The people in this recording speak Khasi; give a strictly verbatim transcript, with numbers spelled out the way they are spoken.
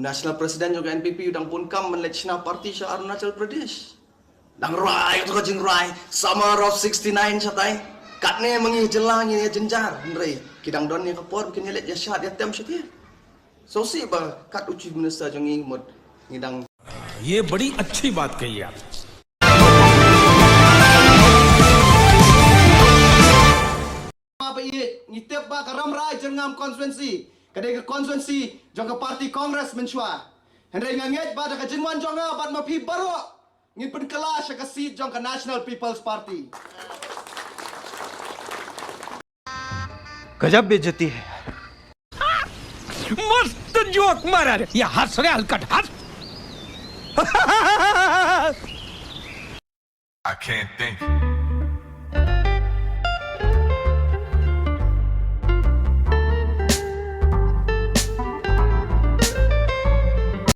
National President jong ka N P P u dang bun kam ban leit shna party sha Arunachal Pradesh. Dang rai, tu ka jingrai, summer of sixty-nine shatai. Katne ma ngi jylla ngi ïa jynjar, hynrei ki dang don ïa ka por, kin ïa leit ïa shad ïa tem shatai. Sngewsih ba kat u Chief Minister jong ngi mut ngi dang. ये बड़ी अच्छी बात कही आप। Ba ïa ngi tip ba ka Rambrai Jyrngam constituency ka dei ka constituency jong ka party Congress mynshuwa. Hynrei nga ngeit ba da ka jingwan jong nga bad ma phi baroh ngin pynkylla sha ka seat jong ka National People's Party. गजब बेइज्जती है। मस्त जोक मारा रे। ये हंस रे हलकट, हंस। I can't think.